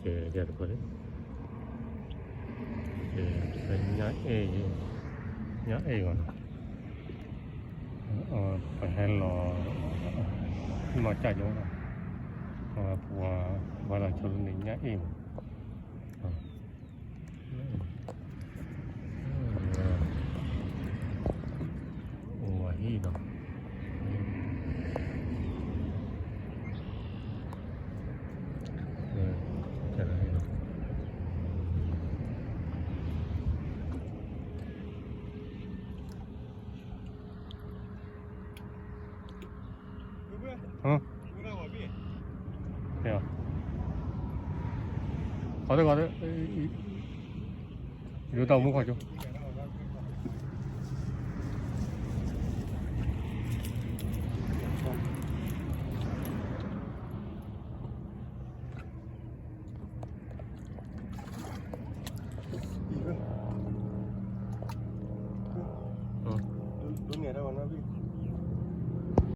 ကဲ ကဲတခိၣ်န့ၣ်, ကဲ ညၣ်အဲၣ်, ညၣ်အဲၣ်ဂီၤနီၤ, ပဟဲလီၤ, မၤကၢ်ကၠီ, ပှၤလီၤဆိန့ၣ် ညၣ်အဲၣ်မး, အိၣ်ဝဲဟံၣ်နီၤ. ခီသ့ၣ်ခီသ့ၣ်, ယူၤတၢ်မူခီကၠိ